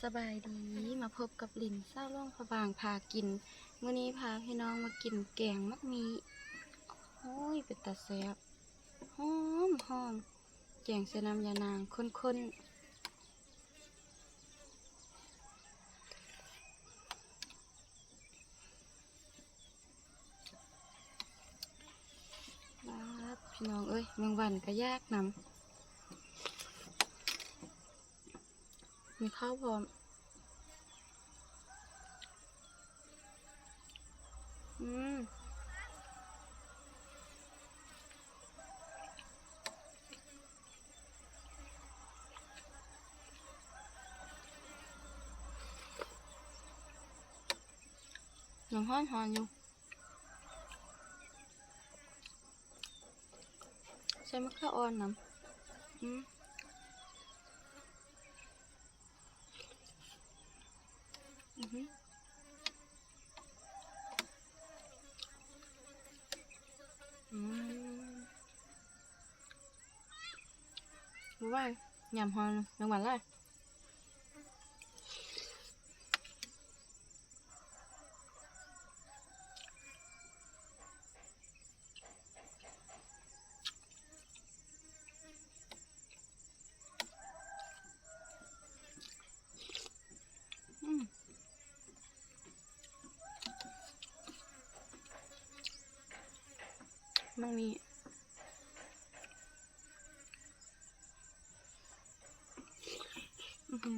ສະບາຍດີ ມາພົບກັບລິນ ສາວຫຼວງພະບາງພາກິນ. ມື້ນີ້ພາພີ່ນ້ອງມາກິນແກງໝາກມີ້. ໂອ້ຍ ເປັນຕາແຊບ ຫອມໆ ແກງໃສ່ນ້ຳຢານາງ ຂຸ້ນໆ. ບາດ ພີ່ນ້ອງເອີຍ ແມງວັນກະຢາກນຳ ມີເຂົ້າພ້ອມ. ອືມ ຍັງຮ້ອນໆຢູ່. ໃສ່ມະເຂືອອ່ອນນຳ. ອືມ ອືມ ອືມ ບໍ່ໄຫວ ຍາມຮ້ອນ ແມງວັນຫຼາຍ. ອືມ ມັນມີ ອືຫື.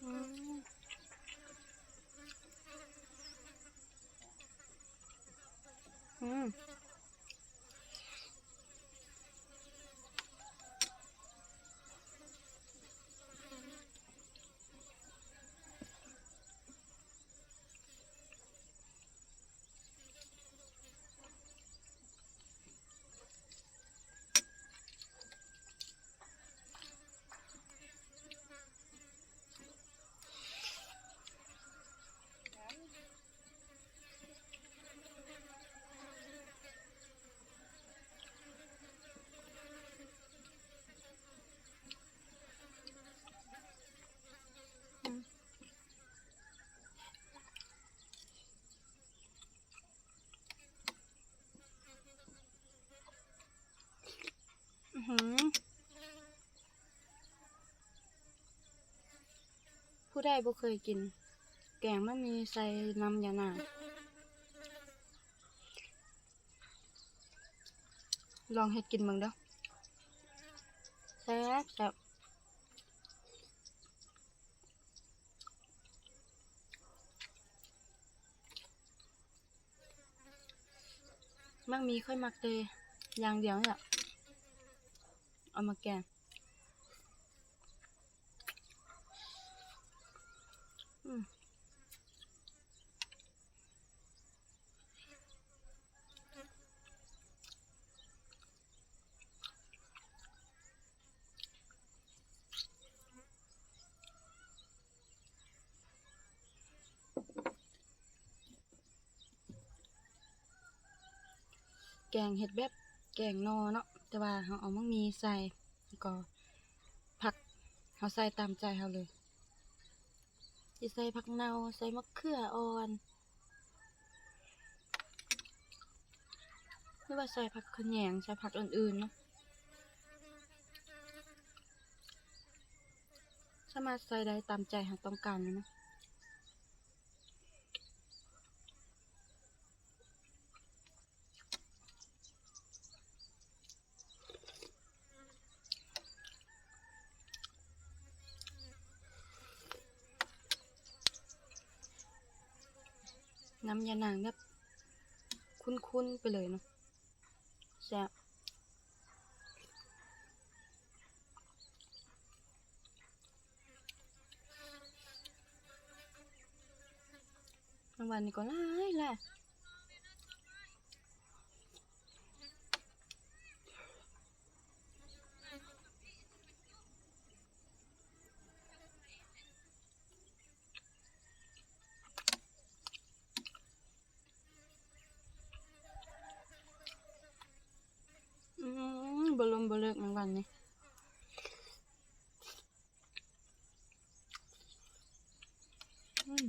ອືມ ອືມ. ອືຫື ຜູ້ໃດບໍ່ເຄີຍກິນແກງໝາກມີ່ໃສ່ນ້ຳຢານາງ ລອງເຮັດກິນເບິ່ງເດີ້ ແຊບໆ. ໝາກມີ່ຂ້ອຍມັກແຕ່ຢ່າງດຽວນີ້ແຫຼະ ເອົາມາແກງ. ອືມ. ແກງເຮັດແບບແກງໜໍ່ເນາະ ແຕ່ວ່າເຮົາເອົາໝາກມີ່ໃສ່ ແລ້ວກໍຜັກເຮົາໃສ່ຕາມໃຈເຮົາເລີຍ ຊິໃສ່ຜັກເນົ່າ ໃສ່ມະເຂືອອ່ອນ ຫຼືວ່າໃສ່ຜັກຂະແຍງ ໃສ່ຜັກອື່ນໆເນາະ ສາມາດໃສ່ໄດ້ຕາມໃຈເຮົາຕ້ອງການເລີຍເນາະ. ນ້ຳຢານາງແບບ ຂຸ້ນໆໄປເລີຍເນາະ. ແຊບ. ແມງວັນນີ້ກໍຫຼາຍໆ. ອືມ ບໍ່ລົມບໍ່ເລີກແມງວັນນີ້. ອືມ.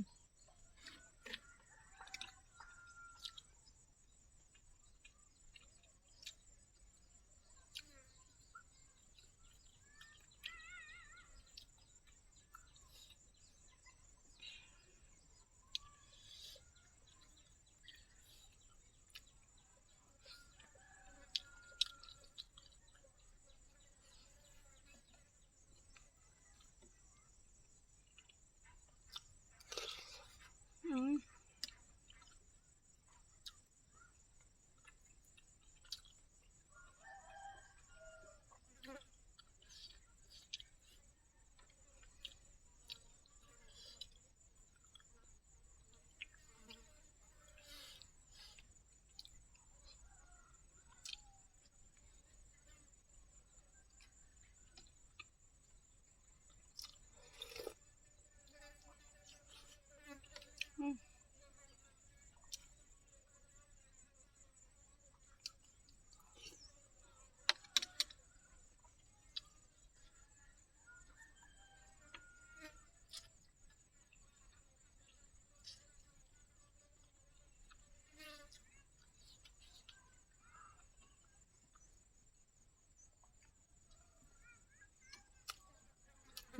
ອືມ.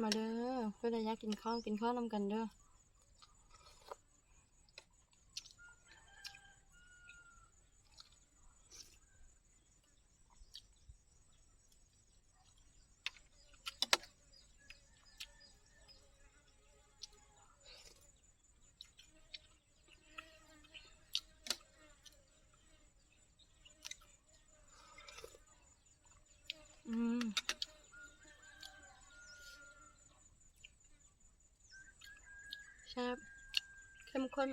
ມາເດີ ຜູ້ໃດຢາກກິນເຂົ້າ ກິນເຂົ້ານຳກັນເດີ. ອືມ ແຊບ ເຂັ້ມຂຸ້ນ.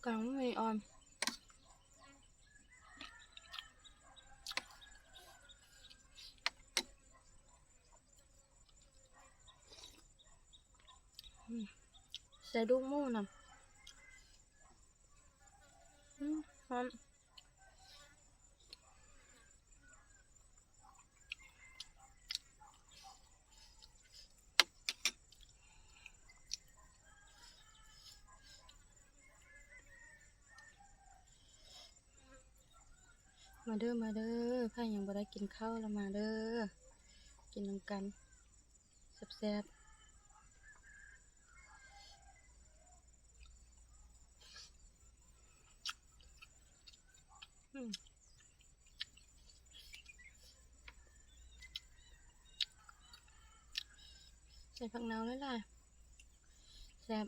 ກາງມັນມີອ່ອນ. ອືມ ໃສ່ລູກໝູນຳ. ອືມ ຫອມ. ມາເດີ ມາເດີ ໃຜຍັງບໍ່ໄດ້ກິນເຂົ້າລະມາເດີ ກິນນຳກັນ ແຊບໆ. ອືມ ໃສ່ຜັກເນົ່າຫຼາຍໆ ແຊບ.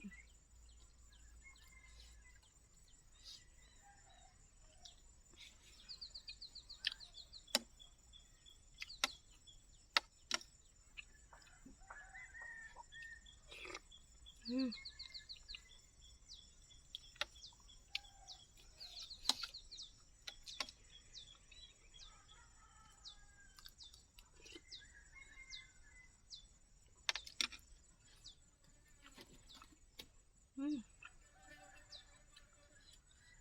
ອືມ ອືມ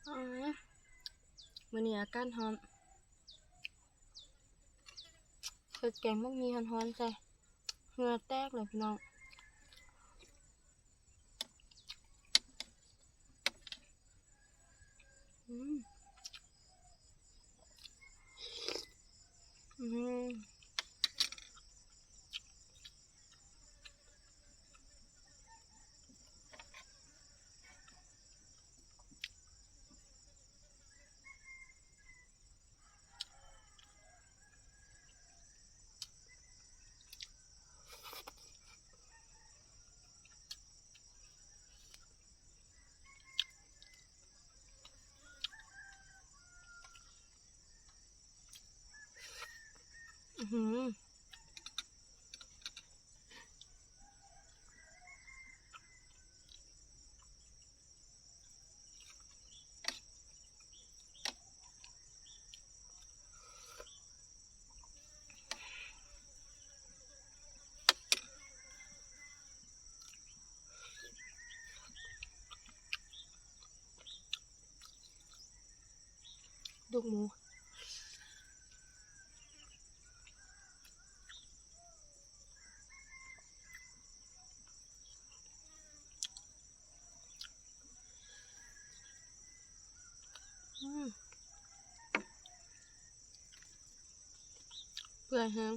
ອໍ ມື້ນີ້ອາກາດຮ້ອນ ເຮັດແກງໝາກມີ້ຮ້ອນໆໃສ່ ເຫື່ອແຕກເລີຍພີ່ນ້ອງ. ອືມ ອືມ ອືມ ດູກໝູ ອືມ ເປື່ອຍແຮງ.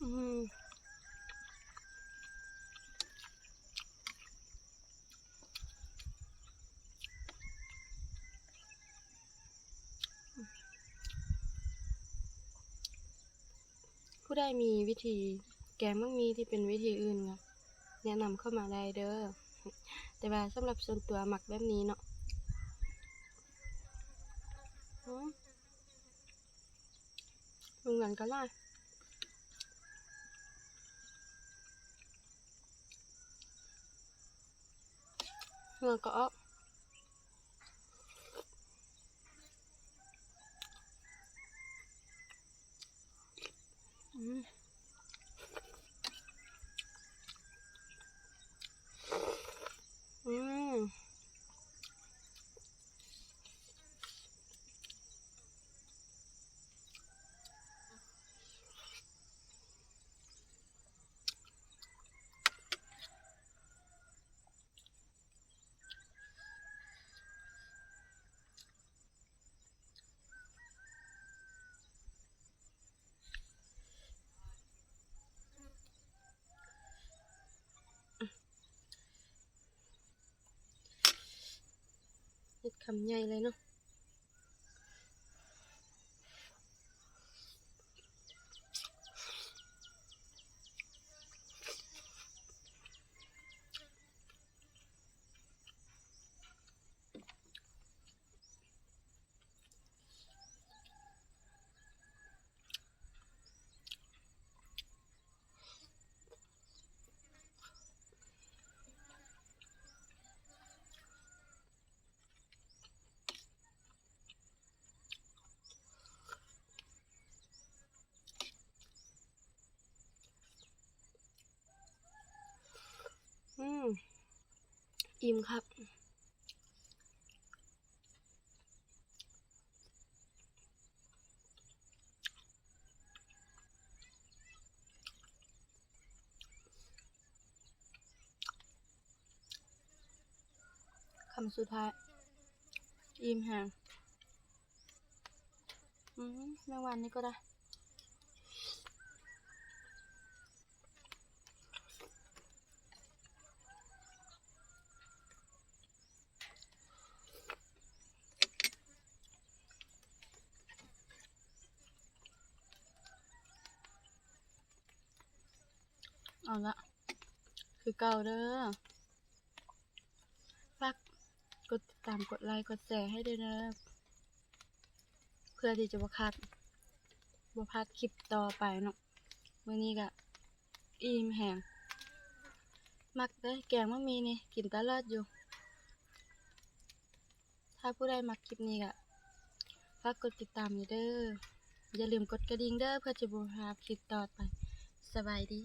ອືມ ຜູ້ໃດມີວິທີແກງໝາກມີທີ່ເປັນວິທີອື່ນກໍແນະນຳເຂົ້າມາໄດ້ເດີ້ ແຕ່ວ່າສຳລັບສ່ວນຕົວມັກແບບນີ້ເນາະ. ອືມ ເບິ່ງກັນກໍຫຼາຍ ເຫື່ອກໍອອກ. ອືມ ອືມ. ເຮັດຄຳໃຫຍ່ເລີຍເນາະ. ອືມ ອີ່ມຄັກ. ຄຳສຸດທ້າຍ ອີ່ມແຮງ. ອືມ ແມງວັນນີ້ກໍໄດ້. ເອົາລະ ຄືເກົ່າເດີ້ ຝາກກົດຕິດຕາມ ກົດໄລ ກົດແຊໃຫ້ເດີ້ ເພື່ອທີ່ຈະບໍ່ຂາດ ບໍ່ພາດຄລິບຕໍ່ໄປເນາະ. ມື້ນີ້ກະອີ່ມແຮງ ມັກເດີ້ ແກງໝາກມີ່ນີ້ ກິນຕະຫຼອດຢູ່. ຖ້າຜູ້ໃດມັກຄລິບນີ້ກະຝາກກົດຕິດຕາມແດ່ເດີ້. ຢ່າລືມກົດກະດິ່ງເດີ້ ເພື່ອຈະບໍ່ພາດຄລິບຕໍ່ໄປ. ສະບາຍດີ.